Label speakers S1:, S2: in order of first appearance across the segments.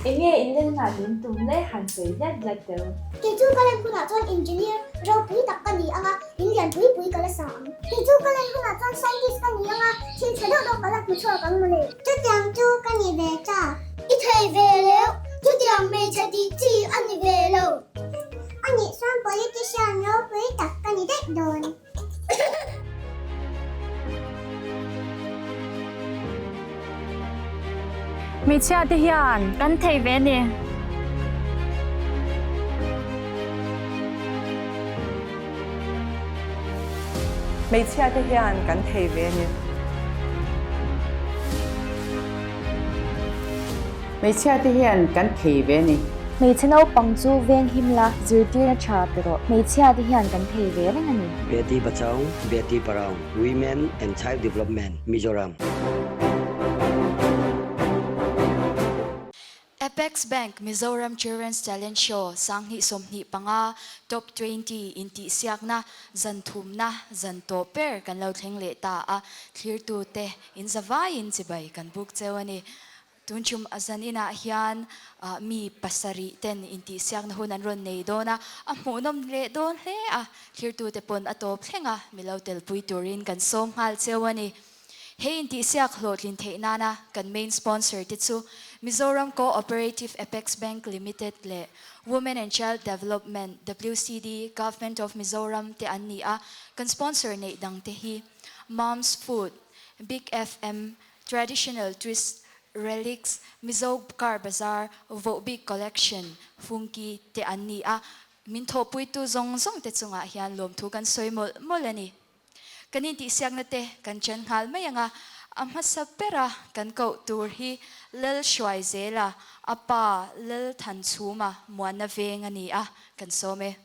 S1: Enge in lenna min tum le han sawi hlat hlat teh u.
S2: Kei chu ka len hunah chuan engineer ropui tak ka ni ang a, in lian pui pui ka la sa ang. Kei chu ka len hunah chuan scientist ka ni ang a, thil tha deuh deuh ka la hmu chhuak ang mawle. Chutiang chu ka ni ve ta. I thei ve leu, chutiang hmeichhe tih chi a ni ve lo. A nih chuan politician ropui tak ka ni daih dawn.
S3: Hmeichhia te hian kan thei ve a ni.
S4: Hmeichhia te hian kan thei ve a ni.
S5: Hmeichhia te hian kan thei ve a ni.
S1: Hmeichhe naupang chu veng him la, zirtirna tha pe rawh. Hmeichhia te hian kan thei ve reng a ni.
S6: Beti Bachao, Beti Padhao, Women and Child Development, Mizoram.
S7: Apex Bank Mizoram Children's Talent Show 2025 Top 20 intihsiakna zan thumna zan tawh ber kan lo thleng leh ta a, thlirtute in zavaiin chibai kan buk cheu a ni. Tun chum a zan inah hian mi pasarih ten intihsiakna hun an rawn nei dawn a, a hmuhnawm leh dawn hle a, thlirtute pawn a tawp thleng a, mi lo telpui turin kan sawm nghal cheu a ni. He intihsiak hlawhtlin theih nana kan main sponsor te chu Mizoram Co-operative Apex Bank Limited leh Women and Child Development, WCD, Government of Mizoram te an ni a, kan sponsor neih dang te hi Mom's Food, Big FM, Traditional Twist, Relics, Mizo Car Bazaar, Vohbik Collection, Funky te an ni a, min thawhpuitu zawng zawng te chungah hian lawmthu kan sawi mawlh mawlh a ni. Kan intihsiakna te kan chen nghal mai ang a, a hmasa bera kan koh tur hi Lal Hruaizela, a pa Lal Thanchhuma muanna veng a ni a, kan sawm e.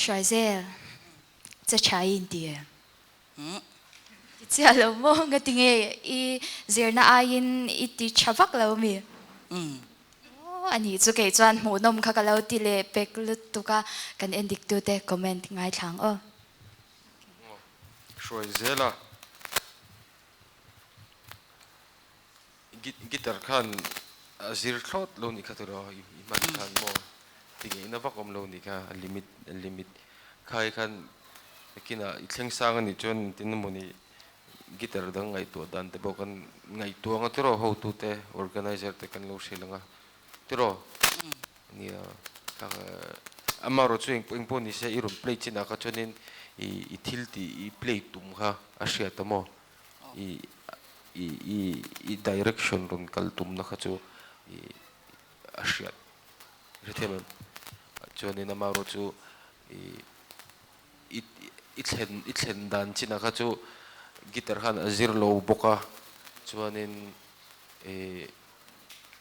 S7: Hruaizel, che tha i inti em? Ti chiah lo maw? Nga ti nge i zirna aiin i ti tha vak lo mi? Aw a nih chu kei chuan hmuhnawm kha ka lo ti leh pek lutuk a, kan endiktute comment ngaithlang aw.
S8: Hruaizel a. Guitar khan a zir thlawt lo nih kha tiraw i hman khan maw ti ngeihna vak awm lo nih kha a limit a limit khai khan nakinah i thleng sang a nih chuan engtin emaw ni guitar dang ngaihtuah dan te pawh kan ngaihtuah anga tiraw hotute organizer te kan lo hrilh ang a tiraw nia amaherawh chu engpawh ni se i rawn play chinah kha chuanin i thil tih i play tum kha a hriat a maw. I i i i direction rawn kal tumna kha chu i a hriat hrethiam em? Chuanin amaherawh chu i i i thlen i thlen dan chinah kha chu guitar khan a zir lo bawk a, chuanin i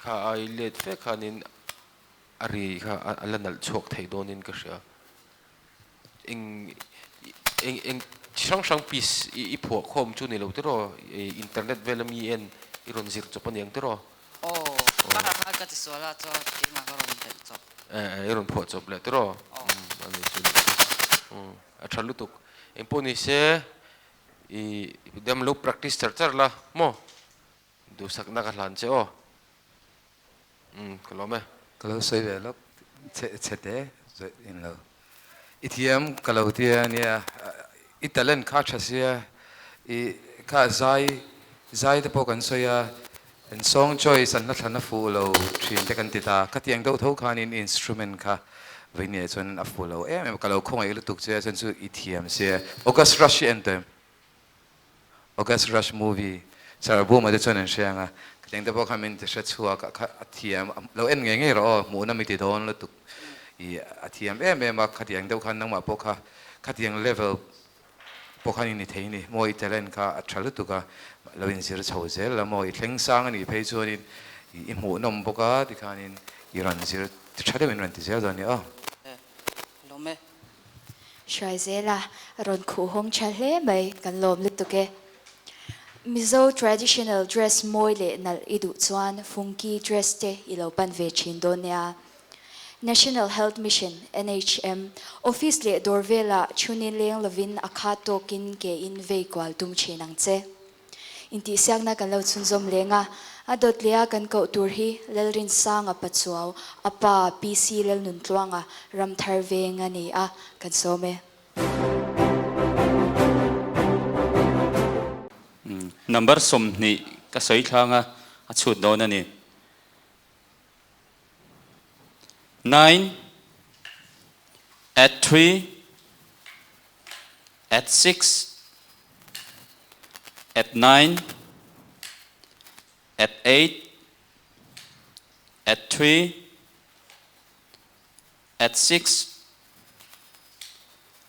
S8: kha ai let fe khanin a ri kha a la nalh chhuak thei dawnin ka hria. Eng eng eng chi hrang hrang piece i phuah khawm chu ni lo tiraw internet vel ami en i rawn zir chawp aniang tiraw?
S9: Aw, karah khan ka ti sual a chuan keimah ka rawn belh chawp.
S8: Eh i rawn phuah chawp leh tiraw? Aw. Ani chu ni chu. Umm a tha lutuk. Engpawh ni se i dam lo practice char char la maw? Duhsakna ka hlan che aw. Umm ka lawm e.
S10: Ka lo sawi ve lawk che che te in lo i thiam ka lo tia nia i talent kha tha sia i kha zai zai te pawh kan sawi a an song choice an la thlan a fuh lo thin te kan ti ta khatiang deuh tho khanin instrument kha veinia chuan a fuh lo em em ka lo khawngaih lutuk che a chuan chu i thiam sia August Rush hi en tawh em? August Rush movie Sir Buma te chuan an hre ang a, Thleng te pawh khan min ti hre chhuak a, kha a thiam lo en ngei ngei rawh aw, hmuhna mi ti dawn lutuk i a thiam em em a, khatiang deuh khan nangmah pawh kha khatiang level pawh khan i ni thei ni, maw i talent kha a tha lutuk a, lo inzir chho zel la maw, i thleng sang a nih phei chuanin i hmuhnawm bawk a tikhanin i rawn zir tha deuhin rawn ti zel dawn a ni aw.
S9: Lawm e.
S7: Hruai zel a, rawn khuh hawng tha hle mai, kan lawm lutuk e. Mizo traditional dress mawi leh nalh i duh chuan Fungki dress te i lo pan ve thin dawn nia. National Health Mission, NHM, office leh dawr velah chhuni leng lovin a khat tawkin ke in vei kual tum thin ang che. Intihsiakna kan lo chhunzawm leng a, a dawt leh a kan koh tur hi Lalrinsanga Pachuau, a pa PC Lalnuntluanga Ramthar veng a ni a, kan sawm e.
S11: Number 20 ka sawi thlang a, a chhut dawn a ni. 9 at 3 at 6 at 9 at 8 at 3 at 6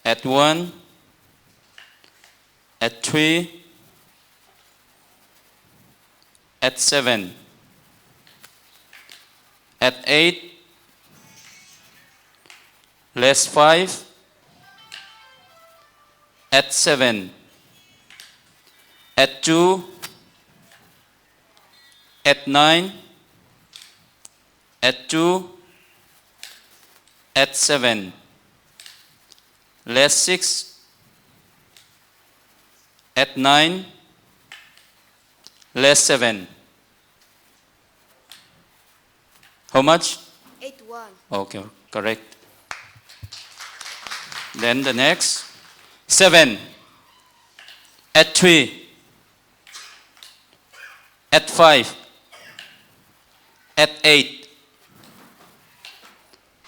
S11: at 1 at 3 at 7 at 8 less 5 at 7 at 2 at 9 at 2 at 7 less 6 at 9 less 7 How much?
S12: 81.
S11: Okay, correct. Then the next, 7 at 3 at 5 at 8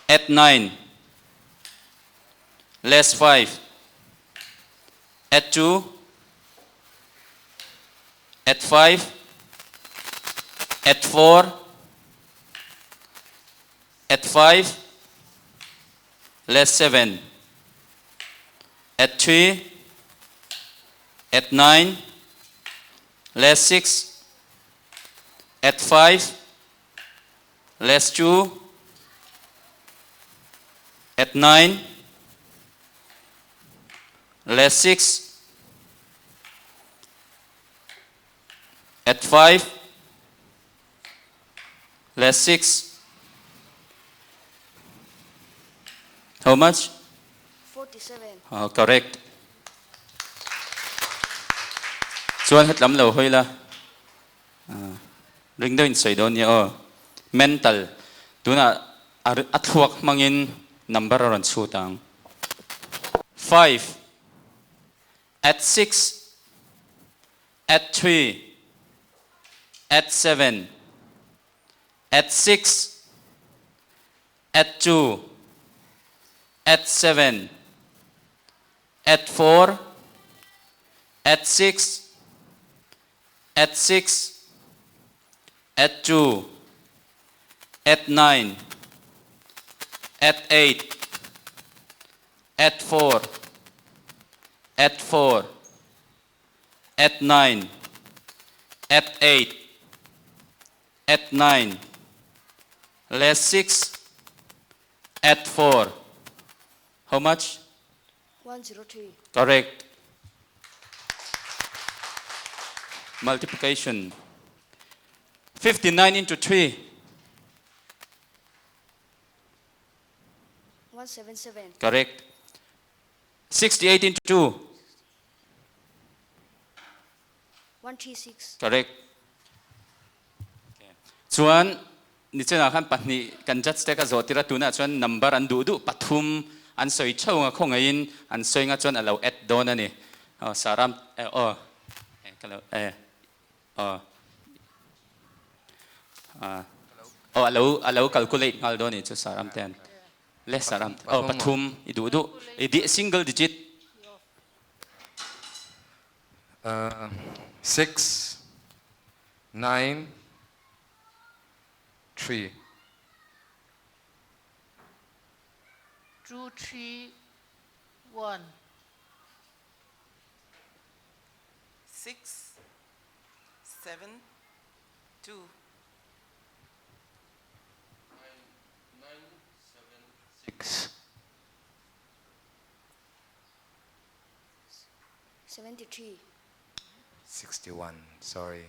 S11: at 9 less 5 at 2 at 5 at 4 at 5 less 7 at 3 at 9 less 6 at 5 less 2 at 9 less 6 at 5 less 6 How much?
S12: 47.
S11: Oh, correct. Chuan hetlam lo hawi la. Ring deuhin sawi dawn nia aw. Mental, tunah a thluak hmangin number a rawn chhut ang. Five, at six, at three, at seven, at six, at two, at seven, at four, at six, at six, at two, at nine, at eight, at four, at four, at nine, at eight, at nine, less six, at four. How much?
S12: 103.
S11: Correct. Multiplication. 59 into 3.
S12: 177.
S11: Correct. 68 into 2.
S12: 136.
S11: Correct. Chuan nichinah khan pahnih kan judge te ka zawh tir a tunah chuan number an duh duh pathum an sawi theuh ang a khawngaihin an sawi nga chuan a lo add dawn a ni. Aw Saram eh aw eh ka lo eh aw ah aw a lo a lo calculate nghal dawn a ni chu Saram te an le Saram te aw pathum i duh duh i single digit.
S10: 6 9 3.
S13: 2 3 1.
S4: 6 7 2.
S8: 9 7 6.
S12: 73.
S10: 61 sorry.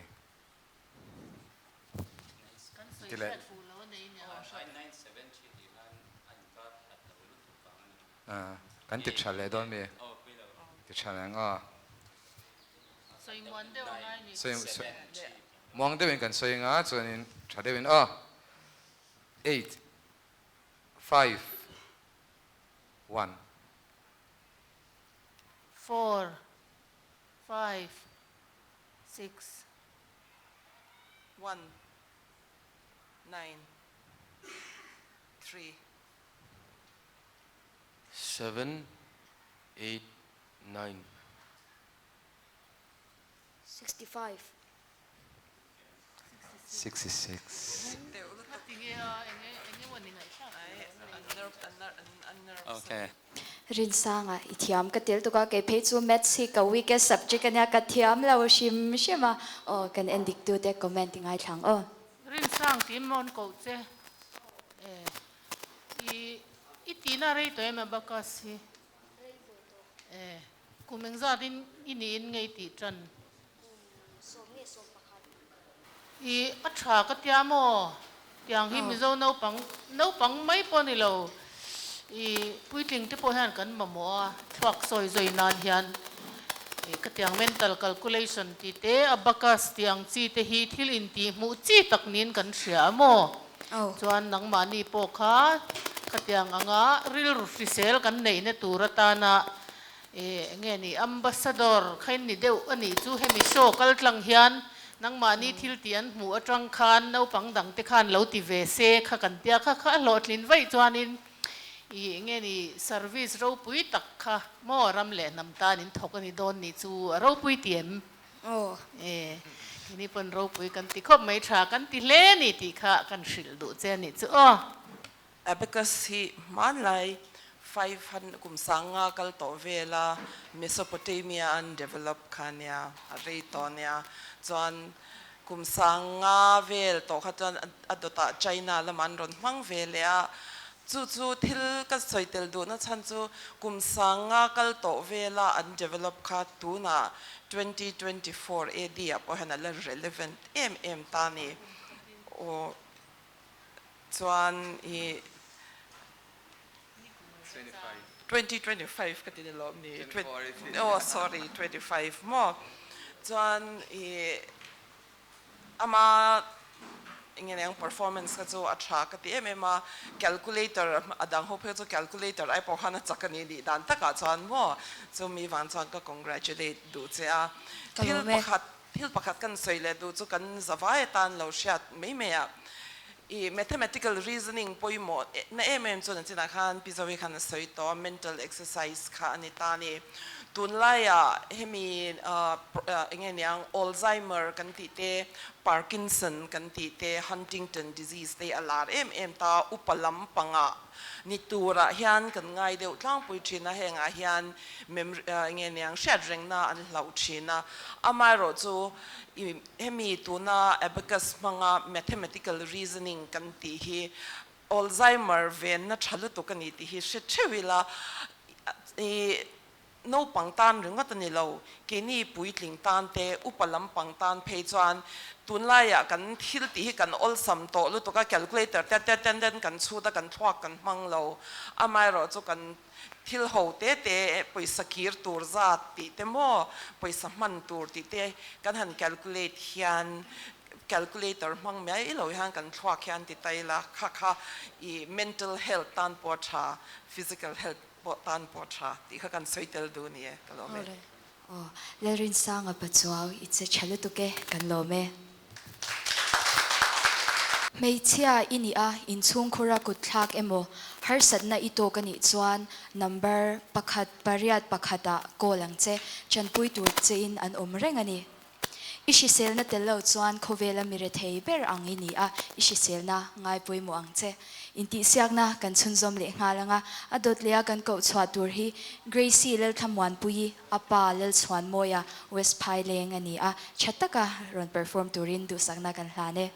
S10: Ti leh. Kan ti tha leh dawn mi? Ti tha leh ang aw. Muang deuhin kan sawi anga chuanin tha deuhin aw. 8 5 1.
S13: 4 5 6.
S4: 1 9 3.
S8: 7 8 9.
S12: 65.
S10: 66.
S11: Okay.
S7: Rinsanga i thiam ka tel tuk a, kei phei chu Maths hi ka weakest subject a nia, ka thiam lo hrim hrim a, aw kan en dik tu te comment i ngaithla ang aw.
S13: Rinsang tih mawn koh che e i i tihna rei tawh em abacus hi e kum engzat in i niin ngei tih tan.
S12: Sawm nge sawm pakhat.
S13: I a tha ka tia maw? Tiang hi Mizo naupang naupang mai pawh ni lo i puitling te pawh hian kan mamawh a, thluak sawi zawi nan hian i ka tiang mental calculation tih te, abacus tih ang chi te hi thil intih hmuh chi tak niin kan hria a maw? Chuan nangmahni pawh kha khatiang anga rilru hrisel kan neihna tur atana E, enge ni, Ambassador kha in ni deuh a nih chu, hemi show kal tlang hian nangmahni thil tih an hmuh atang khan naupang dang te khan lo ti ve se kha kan tia kha kha a hlawhtlin vaih chuanin i enge ni service ropui tak kha maw ram leh hnam tan in thawk a ni dawn nih chu a ropui ti em?
S12: Aw.
S13: E, keini pawn ropui kan ti khawp mai tha kan ti hle ni tih kha kan hrilh duh che a nih chu aw.
S4: Abacus hi hmanlai 500 kum sanga kal tawh vela Mesopotamia an develop kha nia, a rei tawh nia. Chuan kum sanga vel tawh kha chuan a dawtah China lamah an rawn hmang ve leh a. Chu chu thil ka sawi tel duhna chhan chu kum sanga kal tawh vela an develop kha tunah 2024 AD ah pawh hian a la relevant em em ta ni. Aw. Chuan i 2025 ka ti ni lawm ni? Oh sorry 25 maw? Chuan i ama Enge eng performance kha chu a tha ka ti em em a, calculator a dang ho phei chu calculator ai pawh khan a chak a ni nih dan takah chuan maw chumi vang chuan ka congratulate duh che a.
S7: Ka
S4: Thil
S7: lawm e.
S4: pakhat thil pakhat kan sawi leh duh chu kan zavai atan lo hriat mai mai a, i mathematical reasoning pawimawh na em em chuan a chinah khan Pi Zoe khan a sawi tawh a, mental exercise kha a ni ta a ni. Tunlaiah hemi enge niang Alzheimer kan tih te, Parkinson kan tih te, Huntington disease te a lar em em ta, upa lam pangah ni turah hian kan ngai deuh tlangpui thin a, hengah hian memory enge niang hriat rengna an hlauh thin a, amaherawh chu hemi tuna abacus hmanga mathematical reasoning kan tih hi Alzheimer venna tha lutuk a ni tih hi hre theuh ila, i naupang tan ringawt a ni lo, keini puitling tan te, upa lampang tan phei chuan tunlaiah kan thil tih hi kan awlsam tawh lutuk a, calculator te te ten ten kan chhut a, kan thluak kan hmang lo, amaherawh chu kan thil ho te te pawisa kir tur zat tih te maw, pawisa hman tur tih te kan han calculate hian Calculator hmang mai lo hian kan thluak hian ti ta ila, kha kha i mental health tan pawh a tha, physical health pawh tan pawh a tha tih kha kan sawi tel duh ni e, ka lawm e.
S7: Aw, Lalrinsanga Pachuau i che tha lutuk e, kan lawm e. Hmeichhia i nih a, inchhungkhura kut thlak emaw, harsatna i tawk a nih chuan number pakhat pariat pakhatah call ang che, chanpui tur chein an awm reng a ni. I hriselna tel lo chuan khawvela mi rethei ber ang i ni a, i hriselna ngai pawimawh ang che. Intihsiakna kan chhunzawm leh nghal ang a, a dawt leh a kan koh chhuah tur hi Gracie Lalthlamuanpuii, a pa Lalchhuanmawia, West Phaileng a ni a, tha taka rawn perform turin duhsakna kan hlan e.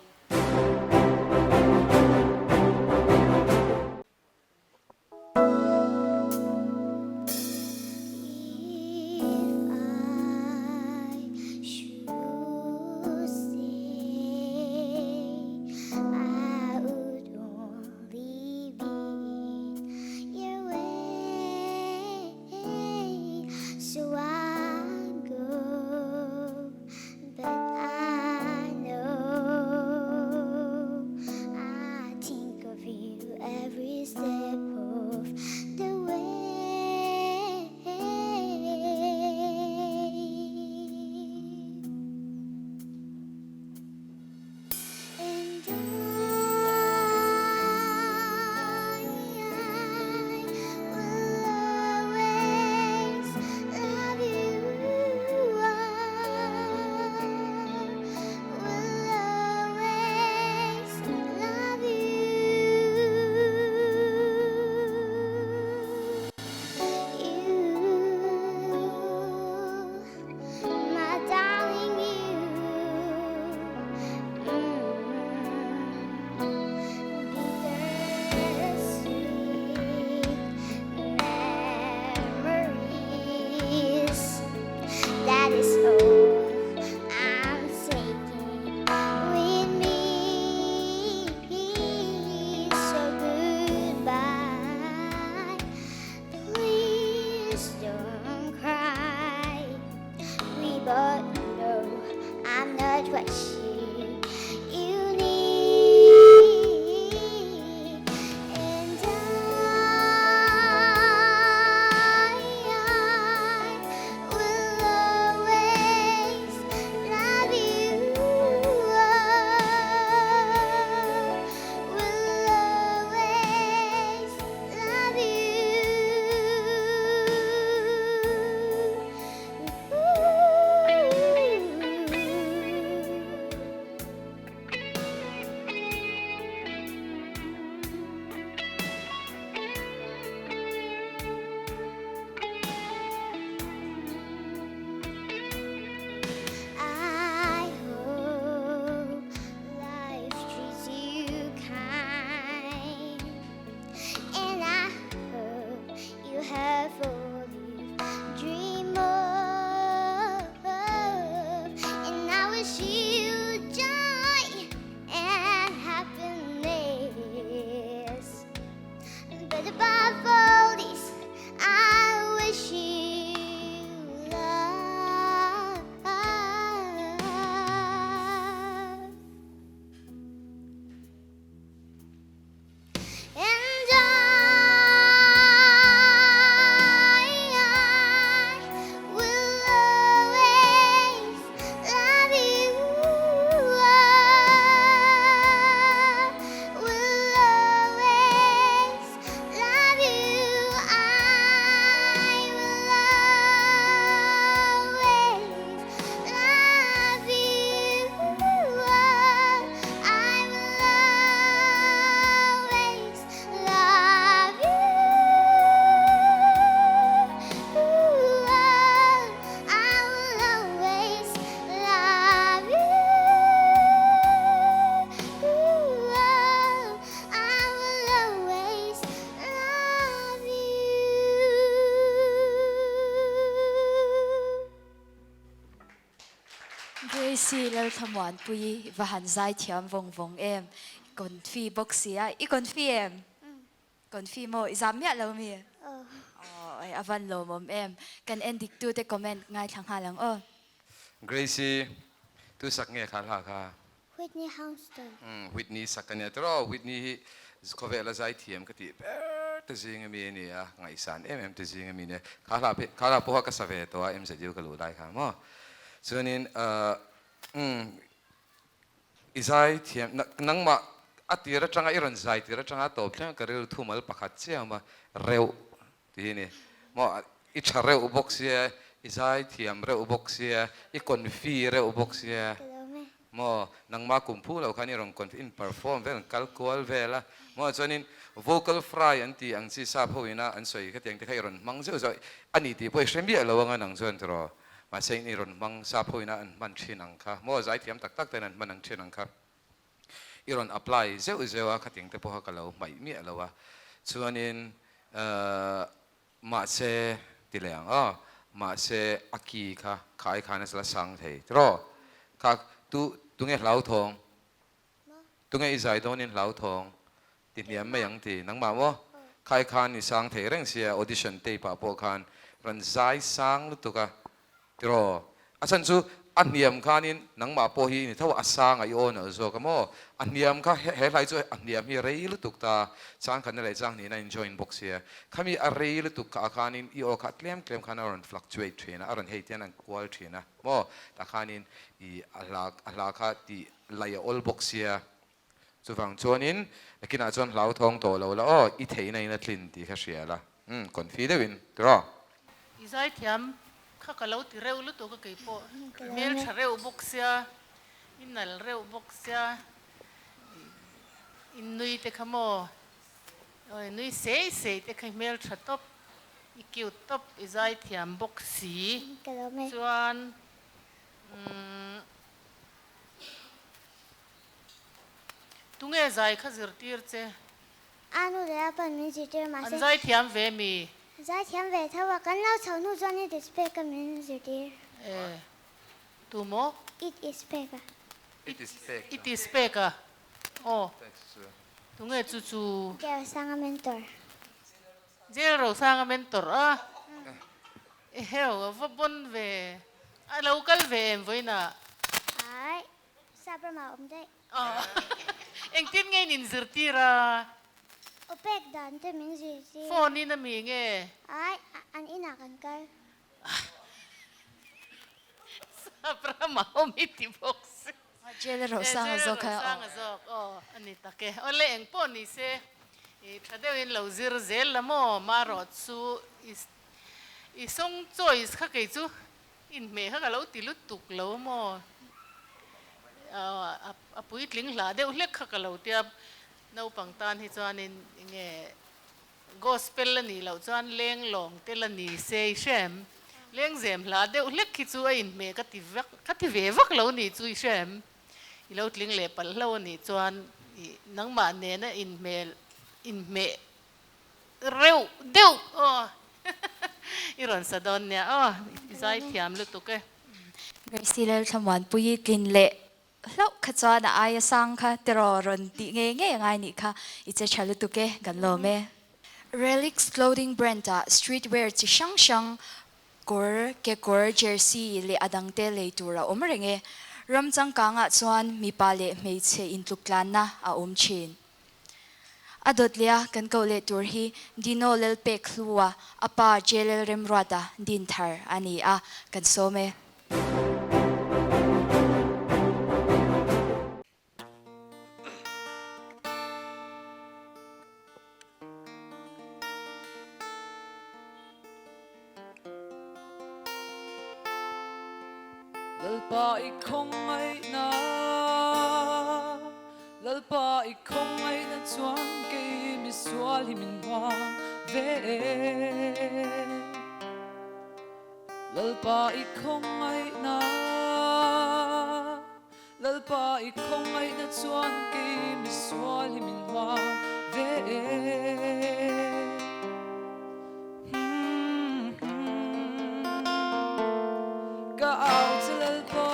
S7: Gracie Lalthlamuanpuii i va han zai thiam vawng vawng em? I confi bawk si a, i confi em? Confi maw? I zam miah lo mi? Aw, a van lawmawm em? Kan en dik tute comment ngaithla nghal ang aw.
S10: Gracie, tu sak nge kha hla kha?
S2: Whitney Houston.
S10: Umm, Whitney sak a nia tiraw? Whitney hi khawvel a zai thiam ka tih ber te zing ami a ni a, ngaihsan em em te zing ami a nia. Kha hla pawh kha hla pawha ka sa ve tawh a MZU ka luh lai kha maw. Chuanin ahh umm i zai thiam nangmah a tir atanga i rawn zai tir atanga tawp thleng a ka rilru thumal pakhat chiah awm a, reuh tih hi a ni. Maw i tha reuh bawk sia, i zai thiam reuh bawk sia, i confi reuh bawk sia. Maw nangmah kum phu lo khan i rawn confi in perform vel, kal kual vel a. Maw chuanin vocal fry an tih ang chi sap ho ina an sawi khatiang te kha i rawn hmang zeuh zeuh a ni tih pawh i hre miah lo anga nang chuan tiraw. Mahse i rawn hmang sap ho ina an hman thin ang kha. Maw zai thiam tak tak ten an hman ang thin ang kha. I rawn apply zeuh zeuh a, khating te pawha ka lo hmaih miah lo a, chuanin mahse ti leh ang aw, mahse a ki kha kha ai khan a la sang thei tiraw, kha tu tunge hlauthawng, tunge i zai dawnin hlauthawng ti hniam mai ang ti nangmah maw, kha ai khan i sang thei reng sia audition tape ah pawh khan rawn zai sang lutuk a Tiraw? A chhan chu a hniam khanin nangmah pawh hi i ni tho a, a sang a i aw nalh zawk a maw? A hniam kha he hlai chu a hniam hi a rei lutuk ta, chang khatna leh chang hnihna in join bawk sia. Khami a rei lutuk kha a khanin i aw kha a tlem tlem khan a rawn fluctuate thin a, a rawn hei tian an kual thin a maw? Tah khanin i a hla a hla kha tih laih a awl bawk sia. Chuvang chuanin nakinah chuan hlauthawng tawh lo la aw, i theihna in a tlin tih kha hria la. Umm, confi deuhin, tiraw?
S13: I zaithiam kha ka lo ti reuh lutuk a keipawh i hmeltha reuh bawk sia, i nal reuh bawk sia, i nui te kha maw, aw i nui sei sei te kha i hmeltha tawp, i cute tawp, i zaithiam bawk si, chuan umm. Tunge zai kha zirtir che?
S2: A nu leh a pan min zirtir mahse.
S13: An zaithiam ve mi?
S2: Zaithiam ve tho a, kan lo chho hnu chuan it is pek a min zirtir.
S13: E, tu maw?
S2: It is pek a.
S10: It is pek
S13: a. It is pek a, aw. Tunge chu chu?
S2: Jail Sanga mentor.
S13: Jail Rosanga mentor a. Eheu, a va bon ve. A lo kal ve em vawiinah?
S2: Ai, sap ramah awm daih.
S13: Aw, engtin nge in inzirtir a?
S2: Aw pek dan te min zirtir.
S13: Phone in a mi nge?
S2: Ai, an inah kan kal.
S13: Sap ramah awm i ti bawk si.
S7: Jail Rosanga zawk kha.
S13: Jail Rosanga zawk, aw a ni tak e. Awle eng pawh ni se, i tha deuhin lo zir zel la maw? Marawh chu i i song choice kha kei chu Inhmeh kha ka lo ti lutuk lo maw? A puitling hlah deuh hlek kha ka lo tia, naupang tan hi chuanin enge gospel a nih loh chuan leng lawng te la ni se i hre em? Lengzem hlah deuh hlek hi chu a inhmeh ka ti vak ka ti ve vak lo nih chu i hre em? I lo tling leh palh hlo a nih chuan i nangmah nena inhmel inhmeh Reuh deuh aw i rawn sa dawn nia aw i zai thiam lutuk e.
S7: Gracie Lalthlamuanpuii tlin leh hlauh kha chuan a aia sang kha tiraw rawn tih ngei ngei angai nih kha i che tha lutuk e kan lawm e. Relics clothing brand ah street wear chi hrang hrang kawr, kekawr, jersey leh a dangte lei tur a awm reng e. Ram changkang ah chuan mipa leh hmeichhe intluk tlanna a awm thin. A dawt leh a kan koh leh tur hi Dino Lelpek Hlua, a pa JLL Remruata din thar a ni a, kan sawm e.
S14: Lalpa i khawngaihna, Lalpa i khawngaihna chuan kei misual hi min huam ve e. Lalpa i khawngaihna, Lalpa i khawngaihna chuan kei misual hi min huam ve e. Ka au che Lalpa.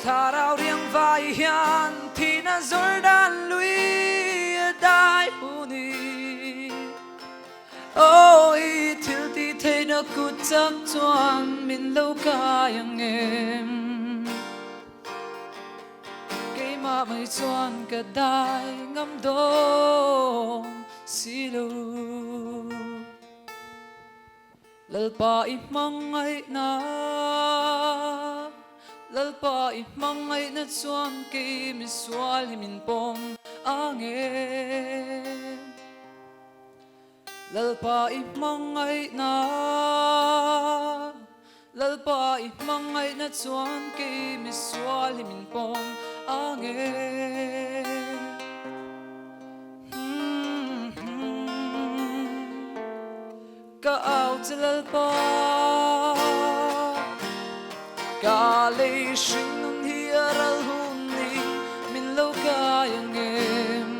S14: thlarau riang vai hian thihna Jordan lui a dai huni. Aw i thil tih theihna kut chak chuan min lo kai ang em? Keimah mai chuan ka dai ngam dawn si lo. Lalpa i hmangaihna, Lalpa i hmangaihna chuan kei misual hi min pawm ang em? Lalpa i hmangaihna, Lalpa i hmangaihna chuan kei misual hi min pawm ang e. Ka au che Lalpa, ka lei hring nun hi a ral hun ning min lo kai ang em?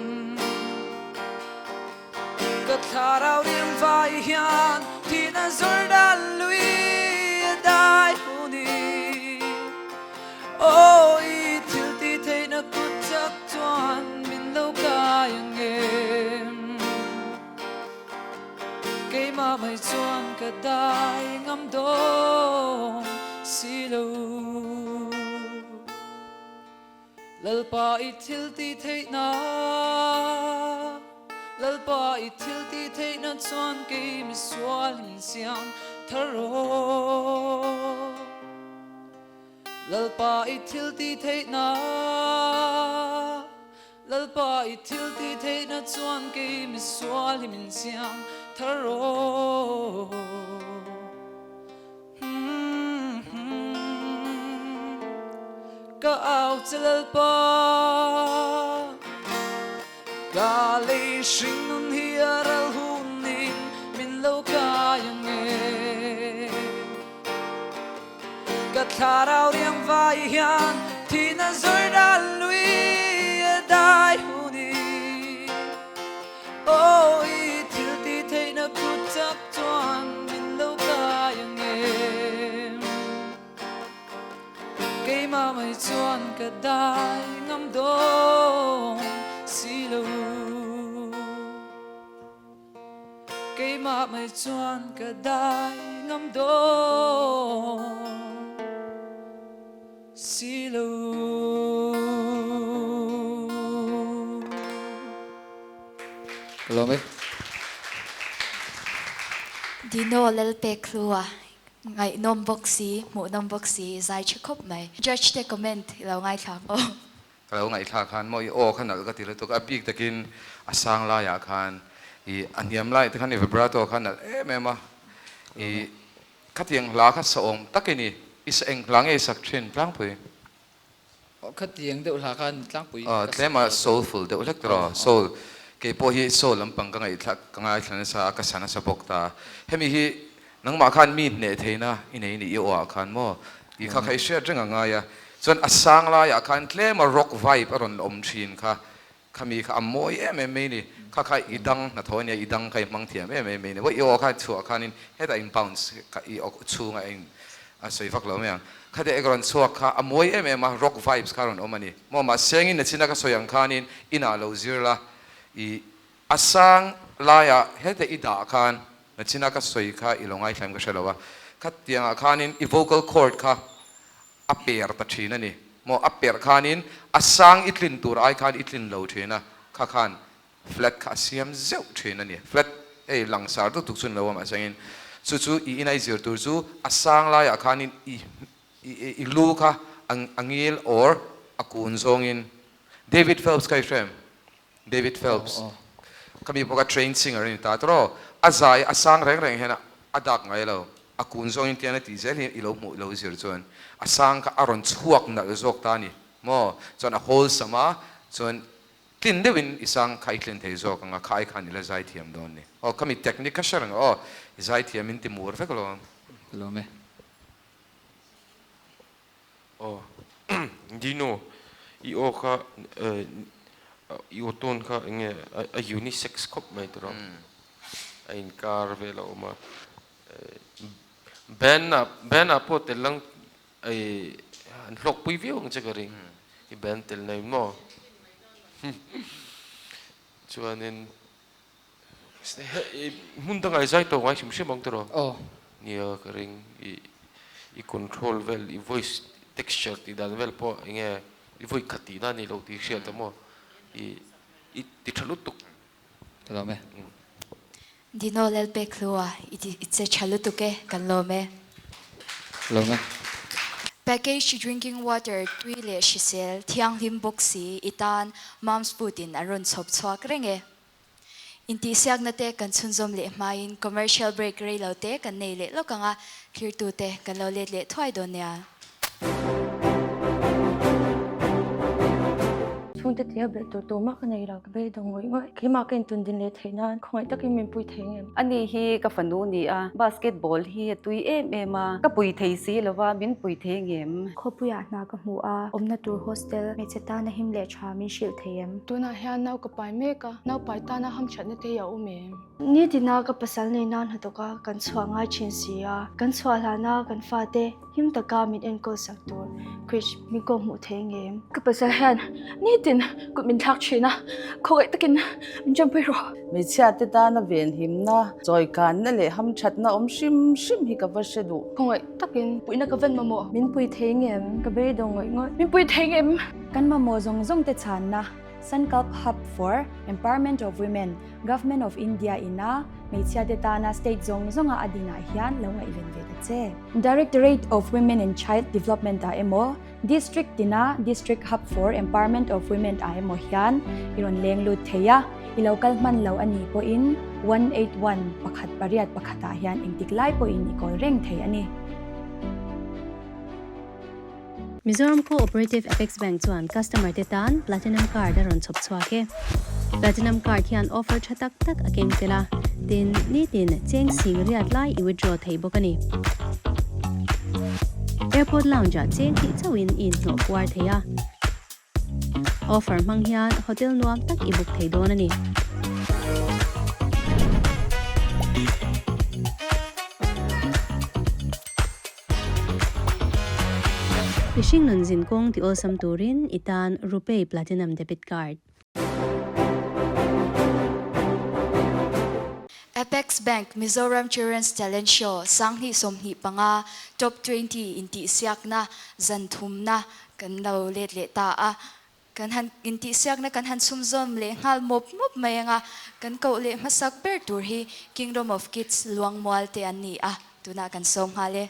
S14: Ka thlarau riang vai hian thihna Jordan lui a dai hun i. Aw i thil tih theihna kut chak chuan min lo kai ang em? Keimah mai chuan ka dai ngam dawn si lo. Lalpa i thil tih theihna, Lalpa i thil tih theihna chuan kei misual min siam thar rawh. Lalpa i thil tih theihna, Lalpa i thil tih theihna chuan kei misual hi min siam thar rawh. Ka au che Lalpa, ka lei hring nun hi a ral hunin min lo kai ang e. Ka thlarau riang vai hian thihna Jordan lui a dai hunin Aw i thil tih theihna kut chak chuan min lo kai ang em? Keimah mai chuan ka dai ngam dawn si lo. Keimah mai chuan ka dai ngam dawn si lo.
S10: Ka lawm e.
S7: Dino Lalpekhlua ngaihnawm bawk si, hmuhnawm bawk si, zai tha khawp mai. Judge te comment i lo ngaithla ang aw.
S10: Ka lo ngaihthla khan maw i aw kha nalh ka ti lutuk a bik takin a sang laiah khan i a hniam lai te khan i vibrato kha nalh em em a i khatiang hla kha sawm tak i ni i sa eng hla nge i sak thin tlangpui.
S15: Aw khatiang deuh hla kha ni tlangpui
S10: ka sak Tlema soulful deuh hlek tawh soul kei pawh hi soul lampang ka ngaihthla ka ngaithla nasa a ka sa nasa bawk ta hemi hi nangmah khan mi hneh theihna i nei ni i aw ah khan maw i kha kha i hriat reng a ngai a chuan a sang laiah khan tlema rock vibe a rawn awm thin kha khami kha a mawi em em mai ni kha kha i dang hnathawh ania i dang kha i hmang thiam em em mai ni i aw kha chhuah khanin hetah in bounce kha i aw chhunga in a sawi vak lo mai ang khate ek rawn chhuak kha a mawi em em a rock vibes kha a rawn awm a ni maw mahse engin nachina ka sawi ang khanin inah lo zir la i a sang laiah heta i dah khan nachina ka sawi kha i lo ngaithlaim ka hre lo a khatiangah khanin i vocal cord kha a per ta thin a ni maw a per khanin a sang i tlin tur ai khan i tlin lo thin a kha khan flat kha a siam zeuh thin a ni flat hei langsar deuh tuk chu ni lo a mahse engin chu chu i inai zir tur chu a sang laiah khanin i i lu kha a ngil or a kun zawngin David Phelps kha i hre em David Phelps kha mi pawh kha trained singer a ni ta tawh a zai a sang reng reng hian a dak ngai lo a kun zawngin tiang a tih zel hi i lo hmuh lo zir chuan a sang kha a rawn chhuak nalh zawk ta a ni maw chuan a wholesome a chuan tlin deuhin i sang kha i tlin thei zawk ang a kha ai khan i la zai thiam dawn ni aw khami technique kha hre reng aw i zai thiam in ti mur vek alawm.
S15: Ka lawm e.
S8: Aw Dino i aw kha i aw tawn kha enge a unisex khawp mai tawh a inkar vel a awm a band ah band ah pawh tel lang an hlawk pui viau ang che ka ring i band tel na in maw chuanin hmun dangah i zai tawh ngai hrim hrim ang tiraw nia ka ring i i control vel i voice texture tih dan vel pawh enge i vawi khat tihna a ni lo tih hriat a maw i i ti tha lutuk.
S15: Ka lawm e.
S7: Dino Lalpekhlua i ti i che tha lutuk e, kan lawm e.
S15: Lawm e.
S7: Package drinking water tui leh hrisel thianghlim bawk si i tan Mom's Food in an rawn chhawp chhuak reng e. Intihsiakna te kan chhunzawm leh hmain commercial break rei lo te kan nei leh lawk ang a, thlirtute kan lo let leh thuai dawn nia.
S16: Chhungte tia belh tur tur mah ka nei lo, ka beidawng ngawih ngawih. Keimah ka intun din leh theih nan khawngaih takin min pui thei ngem.
S5: Ani hi ka fanu ni a, basketball hi a tui em em a, ka pui thei si lo va, min pui thei ngem.
S1: Khawpuiah hna ka hmu a, awmna tur hostel, hmeichhe tana him leh tha min hrilh thei em?
S16: Tunah hian nau ka pai mek a, nau pai tana hamthatna te hi a awm em? Nitina ka pasal nei nan hnathawk a kan chhuah ngai thin si a, kan chhuah hlana kan fate him taka min enkawl sak tur Krish min kawh hmuh thei ngem? Ka pasal hian nitin kut min thlak thin a, khawngaih takin min tanpui rawh.
S4: Hmeichhia te tana venhimna, chawikanna leh hamthatna awm hrim hrim hi ka va hre duh.
S16: Khawngaih takin puihna ka ven mamawh. Min pui thei ngem? Ka beidawng ngawih ngawih. Min pui thei ngem?
S17: Kan mamawh zawng zawng te chhanna Sankalp Hub for Empowerment of Women, Government of India ina hmeichhia te tana state zawng zawnga a dinah hian lo ngaihven ve ta che. Directorate of Women and Child Development ah emaw, District tina District Hub for Empowerment of Women ah emaw hian i rawn leng lut thei a, i lo kal hman lo a nih pawhin 181 pakhat pariat pakhatah hian engtik lai pawhin i kawl reng thei a ni.
S18: Mizoram Co-operative Apex Bank chuan customer te tan Platinum Card a rawn chhawp chhuak e. Platinum Card hian offer tha tak tak a keng tel a, tin, nitin cheng sing riat lai i withdraw thei bawk a ni. Airport Lounge ah cheng hnih chauhin i inhnawh puar thei a. Offer hmang hian hotel nuam tak i book thei dawn a ni. Mihring nun zin kawng ti awlsam turin i tan RuPay Platinum Debit Card.
S7: Apex Bank Mizoram Children's Talent Show 2025 Top 20 intihsiakna zan thumna kan lo let leh ta a, kan han intihsiakna kan han chhumzawm leh nghal mawp mawp mai anga kan koh leh hmasak ber tur hi Kingdom of Kids Luangmual te an ni a, tunah kan sawm nghal e.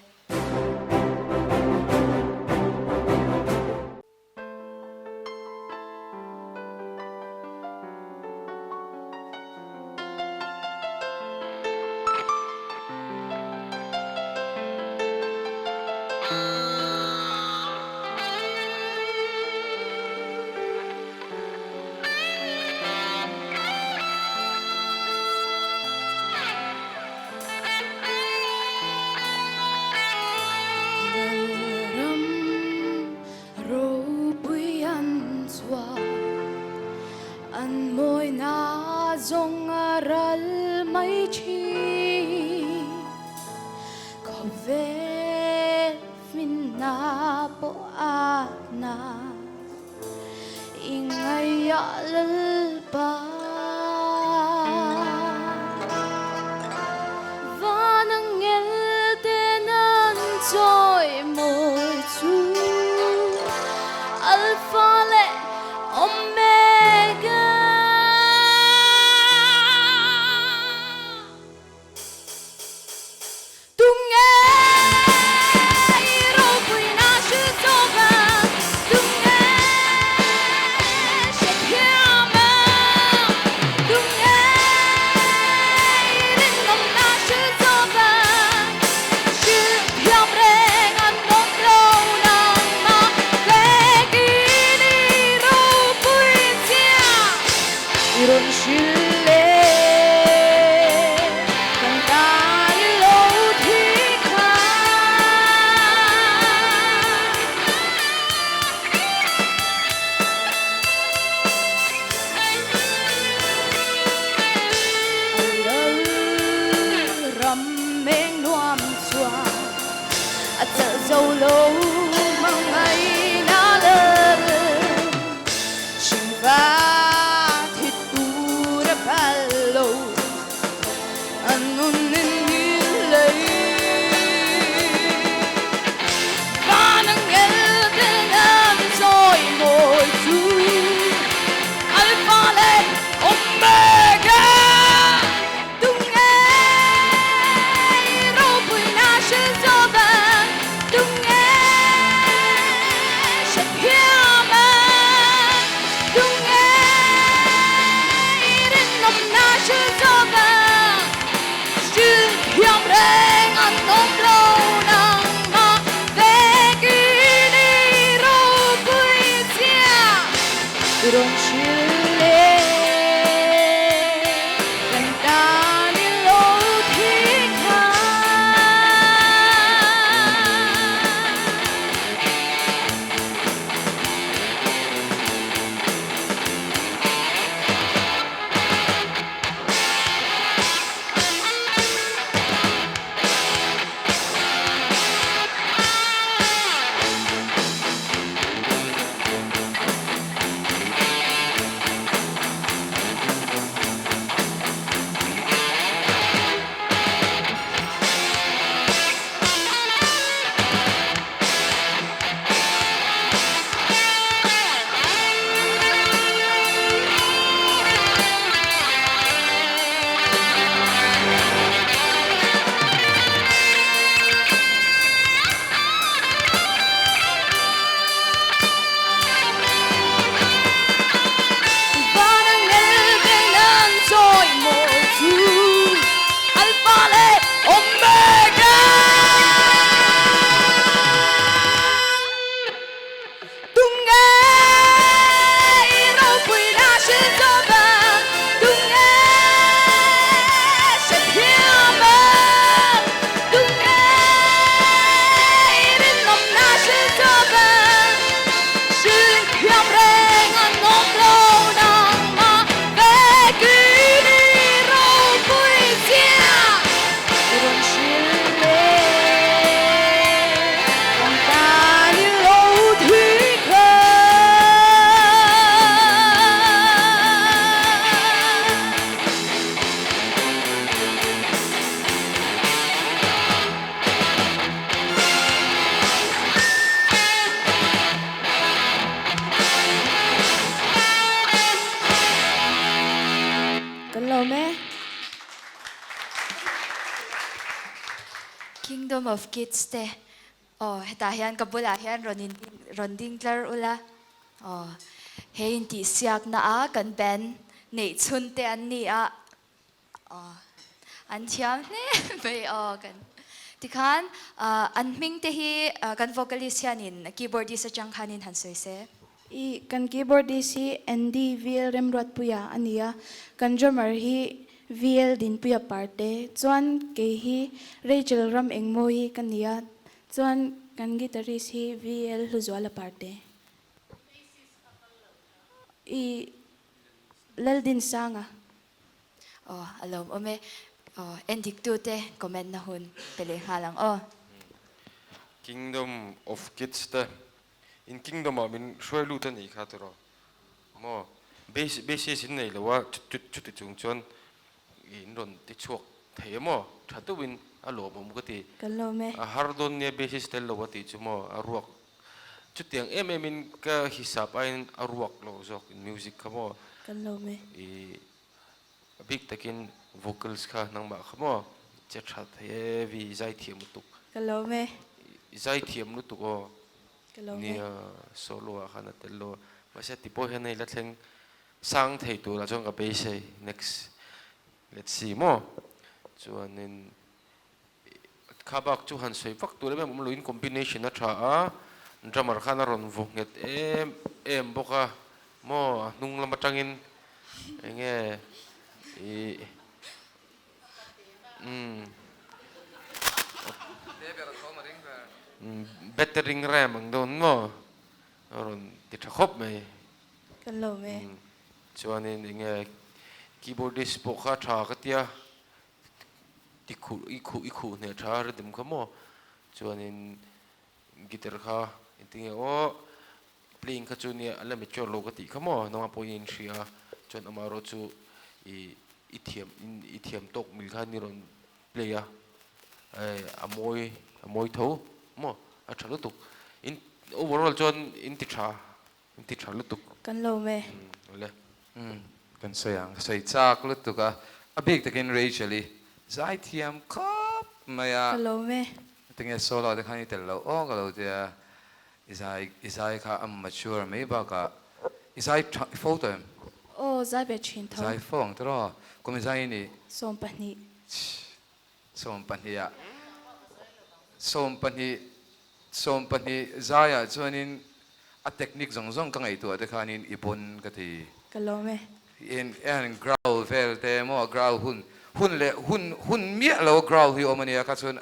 S19: hril e, kan tan i lo thi kha. Van angel ten an chawi mawi chu Alpha leh Omega. Tunge i ropui na hrilh zawk a, tunge hre thiam a, tunge i rinawm na hrilh zawk a, hrilh thiam reng an awm lo nangmah vek in i ropui chiah. I rawn hrilh e, kan tan i lo thi kha.
S16: Kan lawm e.
S7: Kingdom of Kids te aw hetah hian ka bulah hian rawn in rawn ding tlar ula aw he intihsiakna a kan band neih chhun te an ni a aw an thiam hle mai aw kan tikhan an hming te hi kan vocalist hianin keyboardist atang khanin han sawi se.
S16: I kan keyboardist hi Andy VL Remruatpuia a ni a, kan drummer hi VL Dinpuia Parte, chuan kei hi Rachel Ram Engmawi ka ni a, chuan kan guitarist hi VL Hluzuala Parte. I Laldinsanga.
S7: Aw a lawmawm e. Aw endik tute comment na hun pe leh nghal ang aw.
S8: Kingdom of Kids te In kingdom ah min hruai lut a nih kha tiraw maw base basis in nei lo a chuti chung chuan in rawn ti chhuak thei a maw tha deuh in a lawmawm ka ti
S16: Kan lawm e.
S8: a har dawn nia basis tel lo a tih chu maw a ruak chutiang em em in ka hisap aiin a ruak lo zawk in music kha maw
S16: Kan lawm e.
S8: I a bik takin vocals kha nangmah kha maw che tha thei e vi zaithiam lutuk.
S16: Ka lawm e.
S8: I zaithiam lutuk aw.
S16: Ka lawm e.
S8: Nia solo ah khan a tel lo a mahse ti pawh hian hei la thleng sang thei turah chuan ka beisei next let's see maw chuanin kha bak chu han sawi vak tur em em awm loin combination a tha a drummer khan a rawn vaw nghet em em bawk a maw a hnung lam atangin eng nge ih umm battering ram ang dawn maw a rawn ti tha khawp mai.
S16: Kan lo ve.
S8: Chuanin eng nge keyboardist pawh kha tha ka tia. I khuh i khuh i khuh hneh tha rhythm kha maw chuanin guitar kha engtin nge aw playing kha chu nia a la mature lo ka tih kha maw nangmah pawhin in hria chuan amaherawh chu i i thiam i thiam tawk mil kha ni rawn play a eh a mawi a mawi tho maw a tha lutuk in overall chuan in ti tha in ti tha lutuk.
S16: Kan lo me.
S8: Awle.
S10: Umm kan sawi ang ka sawi chak lutuk a, a bik takin Rachel i zaithiam khawp mai a.
S16: Ka lo me.
S10: Tinge solo te khan i tel loh aw ka lo tia, i zai i zai kha a mature mai bakah i zai tha i fo tawh em?
S16: Aw zai ve thin tho.
S10: Zai fo ang tiraw kum i zai i nih?
S16: 12.
S10: 12 ah 12 12 zaiah chuanin a technique zawng zawng ka ngaihtuah te khanin i bawn ka ti.
S16: Ka lawm e.
S10: In en growl vel te maw growl hun hun leh hun hun miah lo growl hi awm ania kha chuan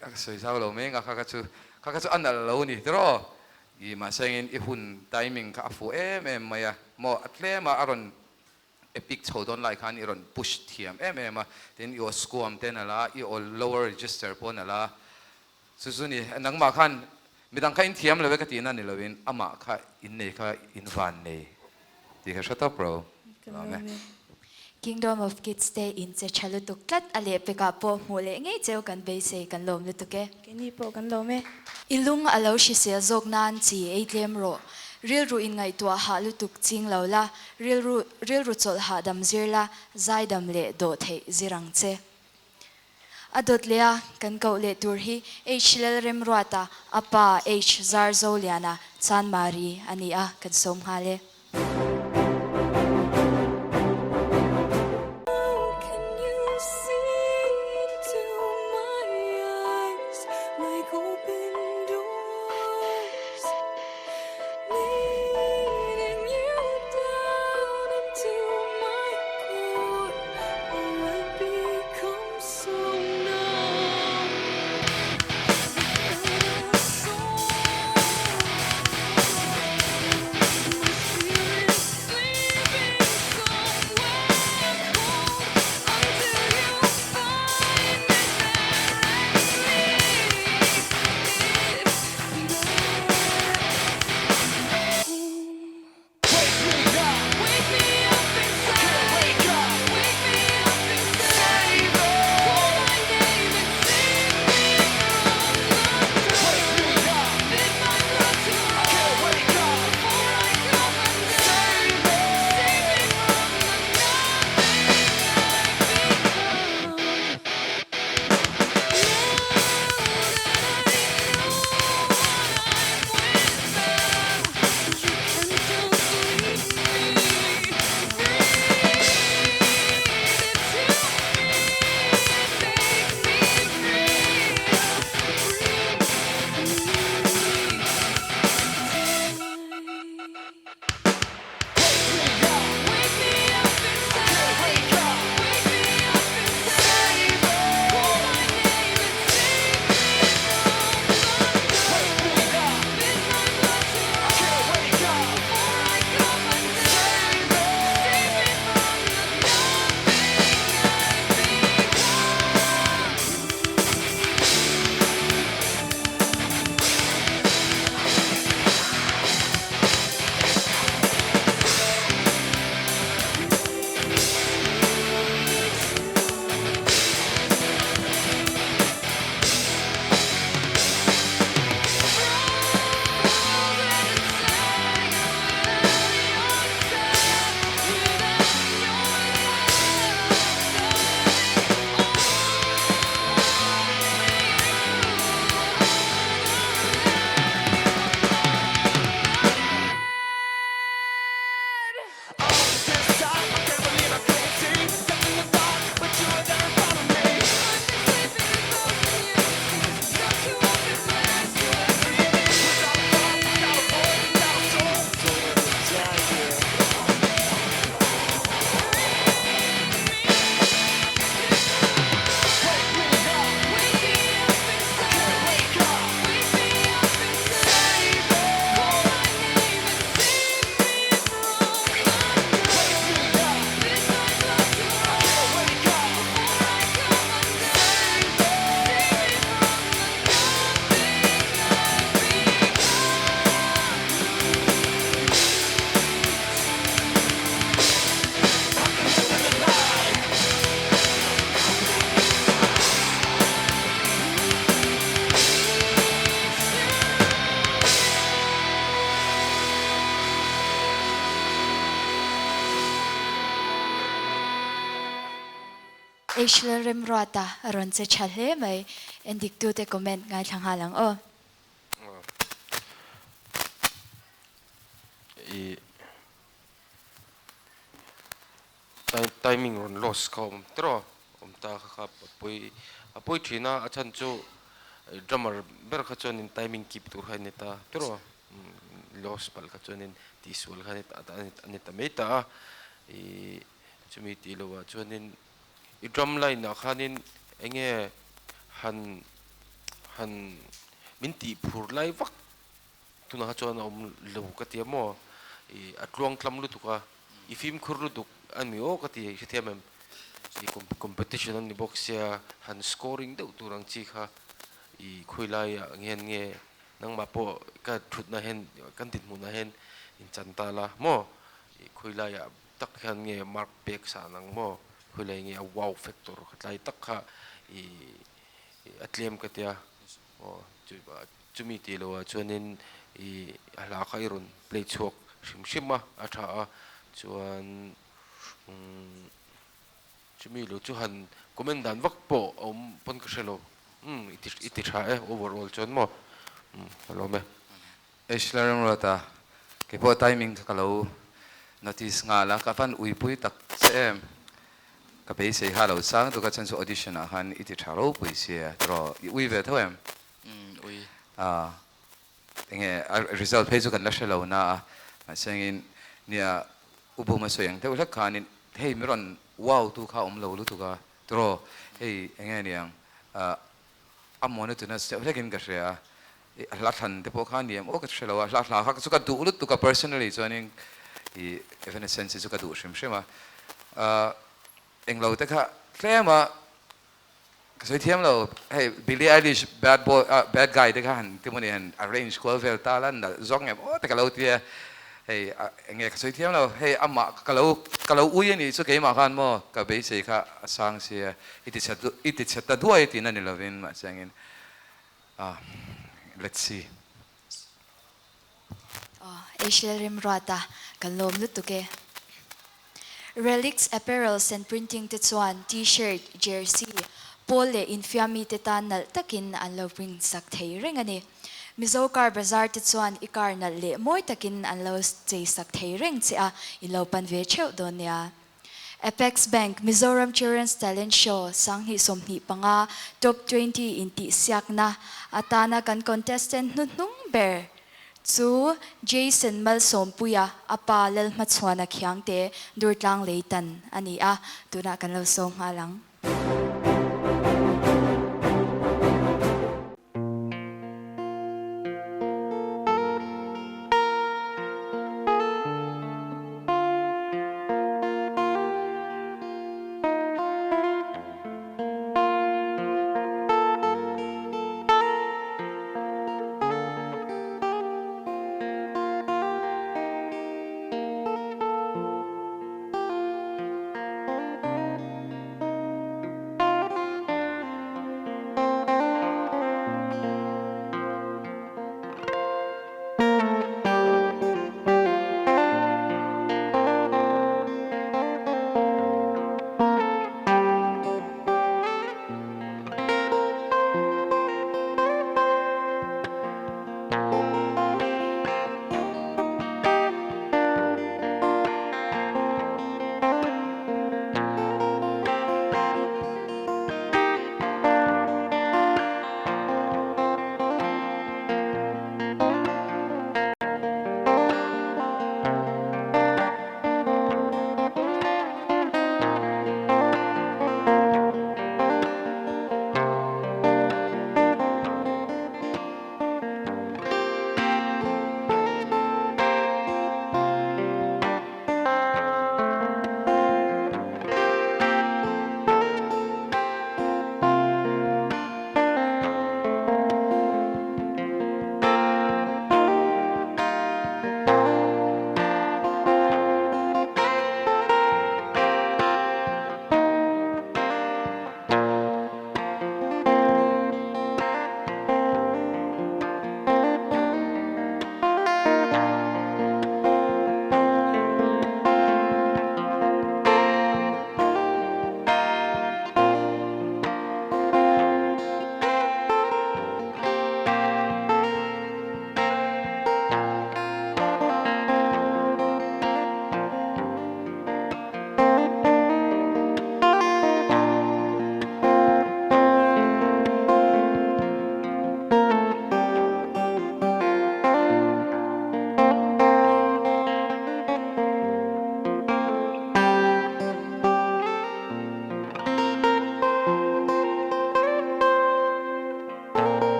S10: ka sawi zau lo mai anga kha kha chu kha kha chu a nalh lo ni tiraw i mahse engin i hun timing kha a fuh em em mai a maw a tlem a a rawn epic chho dawn lai khan i rawn push thiam em em a tin i aw squam te nalh a i aw lower register pawh nalh a Chu chu ni, nangmah khan midang kha in thiam lo e ka tihna ni loin amah kha in nei kha in van nei tih ka hre tawp ro. Lawm e.
S7: Kingdom of Kids te in che tha lutuk tlat a lehpekah pawh hmuh leh ngei cheu kan beisei kan lawm lutuk e.
S16: Keini pawh kan lawm e.
S7: I lung a lo hrisel zawk nan chi ei tlem rawh. Rilru in ngaihtuah hah lutuk ching lo la, rilru rilru chawlh hahdam zir la, zaidam leh dawh theih zir ang che. A dawt leh a, kan koh leh tur hi H Lalremruata, a pa H Zarzoliana, Chanmari a ni a, kan sawm nghal e. H Lalremruata a rawn che tha hle mai. Endiktute comment ngaithla nghal ang aw.
S8: I timing rawn loss kha awm tiraw awm ta kha kha a pawi a pawi thin a a chhan chu drummer ber kha chuan in timing keep tur kha a ni ta tiraw. loss palh kha chuanin tihsual kha a ni ta mai ta a, ih chumi tih lohah chuanin i drum line ah khanin eng nge han han min tih phur lai vak tunah kha chuan a awm lo ka ti a maw ih a tluang tlam lutuk a i fimkhur lutuk a ni aw ka ti hrethiam em ih competition a ni bawk sia han scoring deuh tur ang chi kha ih khawi laiah hian nge nangmah pawh ka thutna hian kan dinhmunah hian inchan ta la maw ih khawi laiah tak hian nge mark pek san ang maw khawi lai nge a wow factor kha tlai tak kha ih a tlem ka tia aw chumi tih loh ah chuanin ih a hla kha i rawn play chhuak hrim hrim a a tha a chuan umm chumi lo chu han comment dan vak pawh a awm pawn ka hre lo umm i ti i ti tha e overall chuan maw umm ka lawm e.
S10: Ashla Remruata keipawh timing kha ka lo notice nghal a, ka van uipui tak che em. Ka beisei kha lo sang tuk a chhan chu audition ah khan i ti tha ropui sia tiraw i ui ve tho em?
S15: Umm ui.
S10: Aaa enge a result phei chu kan la hre lo na a mahse engin nia U Buma sawi ang deuh hlek khanin hei mi rawn wow tu kha awm lo lutuk a tiraw hei enge niang ah a monotonous deuh hlekin ka hria a a hla thlan te pawh kha ni em aw ka hre lo a hla hla kha chu ka duh lutuk a personally chuanin ih Evanescence hi chu ka duh hrim hrim a ah englo te kha tlem a ka sawi thiam lo hei Billie Eilish bad boy ah bad guy te kha han ti maw ni han arrange kual vel ta la nalh zawk ngem aw te ka lo ti a hei eng nge ka sawi thiam lo hei amah ka lo ka lo ui a nih chu keimah khan maw ka beisei kha a sang sia i ti chhe i ti chhe ta duai tihna ni lovin mahse angin Ah, let's see.
S7: Aw, Asial Remruata, kan lawm lutuk e. Relics Apparels and Printing te chuan T-shirt, Jersey, pawl leh infiammi te tan nalh takin an lo print sak thei reng a ni. Mizo Car Bazaar te chuan i car nalh leh mawi takin an lo chei sak thei reng che a, in lo pan ve theuh dawn nia. Apex Bank Mizoram Children's Talent Show 2025 Top 20 intihsiakna atana kan contestant hnuhnung ber chu Jason Malsawmpuia a pa Lalhmachhuana Khiangte Durtlang Leitan a ni a, tunah kan lo sawm nghal ang.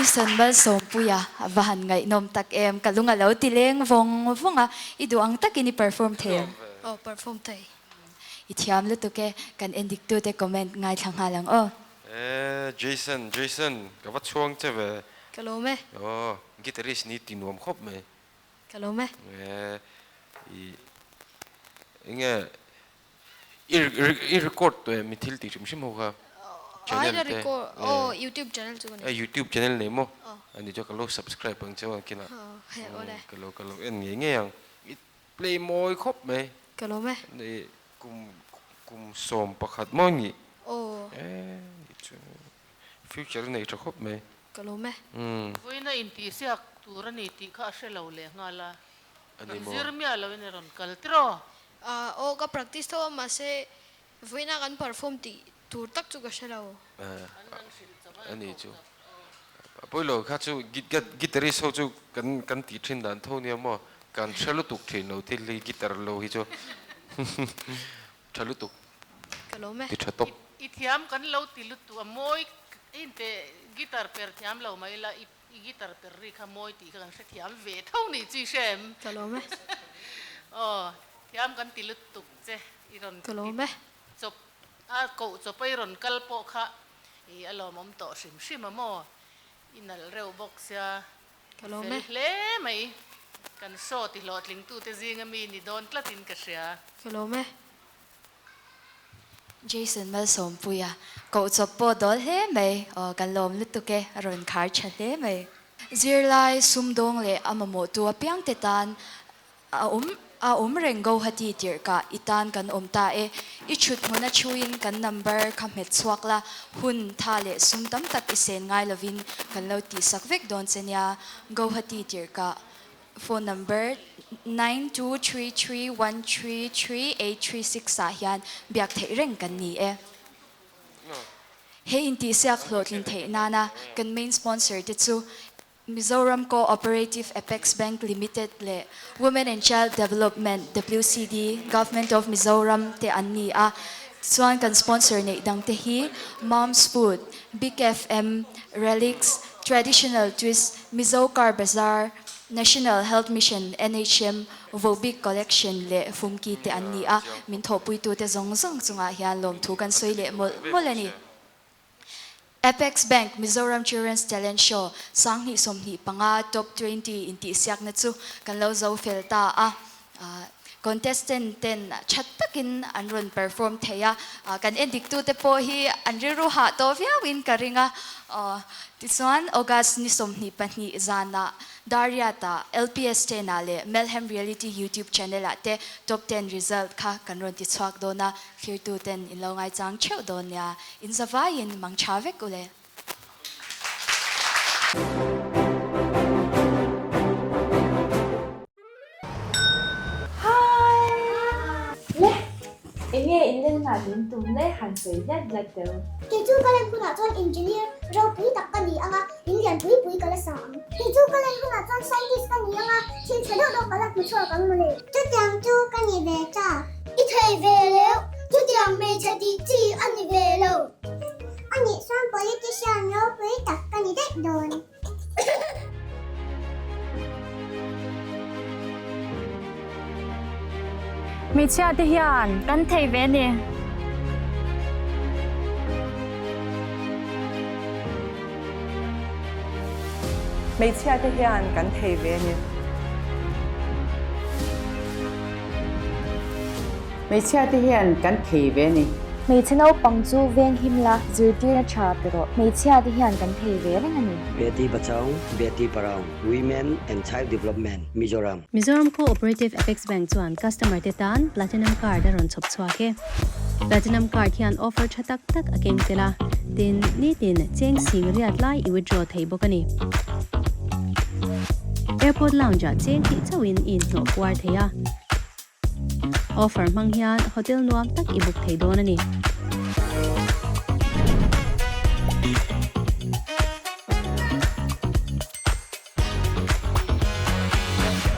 S7: Jason Malsawmpuia a va han ngaihnawm tak em, ka lung a lo ti leng vawng vawng a, i duh ang takin i perform thei em?
S12: Aw perform thei.
S7: I thiam lutuk e, kan endiktute comment ngaithla nghal ang aw.
S8: E Jason, Jason, ka va chhuang che ve.
S12: Ka lawm e.
S8: Aw, guitarist ni ti nuam khawp mai.
S12: Ka lawm e.
S8: E, i, enge i i record tawh em i thil tih hrim hrim ho kha?
S12: Channel te. Aw, YouTube channel chu ka nei.
S8: E, YouTube channel nei maw? Ani chuan ka lo subscribe ang che aw kinah. Ka lo ka lo en ngei ngei ang. I play mawi khawp mai.
S12: Ka lawm e.
S8: Ni kum kum 11 maw ni?
S12: Aw.
S8: E ni chu future nei tha khawp mai.
S12: Ka lawm e.
S8: Umm.
S13: Vawiina intihsiak tur a ni tih kha a hre lo leh nghal a.
S8: Ani maw?
S13: Zir miah loin i rawn kal tiraw?
S12: Aw ka practice tho a mahse vawiina kan perform tih tur tak chu ka hre lo.
S8: Ani chu pawilo kha chu guitarist ho chu kan kan tih thin dan tho nia maw kan hre lutuk thin lo thil hi guitar lo hi chu tha lutuk
S12: Ka lawm e.
S8: Ti tha tawp.
S13: I thiam kan lo ti lutuk a mawi inte guitar per thiam lo mai la i I guitar per ri kha mawi tih kha kan hrethiam ve tho nih chu i hre em?
S12: Ka lawm e.
S13: Aw, thiam kan ti lutuk che i rawn
S12: Ka lawm e.
S13: chawp a koh chawp a i rawn kal pawh kha i a lawmawm tawh hrim hrim a maw? I nalh reuh bawk sia
S12: Ka lawm e.
S13: Fel hle mai. Kan show ti hlawhtlingtute zinga mi ni dawn tlatin ka hria.
S12: Ka lawm e.
S7: Jason Malsawmpuia koh chawp pawh dawl hle mai. Aw kan lawm lutuk e, a rawn khar tha hle mai. Zirlai, sumdawng leh a mamawhtu apiangte tan a awm a awm reng Guwahati tirhkah i tan kan awm ta e. I thut hmun a thuin kan number kha hmet chhuak la, hun, tha leh sum tam tak i sen ngai lovin kan lo tihsak vek dawn che nia. Guwahati tirhkah Phone number 9233133836 ah hian biak theih reng kan ni e. He intihsiak hlawhtlin theih nana kan main sponsor te chu Mizoram Co-operative Apex Bank Limited leh Women and Child Development, WCD, Government of Mizoram te an ni a. Chuan kan sponsor neih dang te hi Mom's Food, Big FM, Relics, Traditional Twist, Mizo Car Bazaar, National Health Mission, NHM, Vobik Collection leh Fumki te an ni a, min thawhpuitute zawng zawng chungah hian lawmthu kan sawi leh mawlh mawlh a ni. Apex Bank Mizoram Children's Talent Show 2025 Top 20 intihsiakna chu kan lo zo fel ta a. Contestant ten tha takin an rawn perform thei a, kan endiktute pawh hi an rilru hah tawh viauin ka ring a. Tichuan August ni 22 zanah Dariata LPS Tena leh Melhem Reality YouTube channel ah te Top Ten result kha kan rawn ti chhuak dawn a, thlirtu ten in lo ngaichang theuh dawn nia. In zavaiin mang tha vek ule.
S1: Hi! Le! Enge in len nghah din tum le han sawi hlat hlat teu.
S2: Kei chu ka len hunah chuan engineer ropui tak ka ni anga, in lian pui pui ka la sa ang. Kei chu ka len hunah chuan scientist ka ni anga, thil tha deuh deuh ka la hmu chhuak ang mawle. Chutiang chu ka ni ve ta. I thei ve leu, chutiang hmeichhe tih chi a ni ve lo. Anih chuan politician ropui tak ka ni daih dawn.
S3: Hmeichhia te hian kan thei ve ni.
S4: Hmeichhia te hian kan thei ve ni.
S20: Hmeichhia te hian kan thei ve ni.
S1: Hmeichhe naupang chu veng him la, zirtirna tha pe rawh. Hmeichhia te hian kan thei ve reng a ni.
S6: Beti Bachao, Beti Padhao, Women and Child Development, Mizoram.
S18: Mizoram Co-operative Apex Bank chuan customer te tan Platinum Card a rawn chhawp chhuak e. Platinum Card hian offer tha tak tak a keng tel a, tin, nitin cheng sing riat lai i withdraw thei bawk a ni. Airport Lounge ah cheng hnih chauhin i inhnawh puar thei a. Offer hmang hian hotel nuam tak i book thei dawn a ni.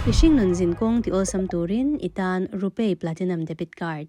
S18: Mihring nun zin kawng ti awlsam turin i tan RuPay Platinum Debit Card.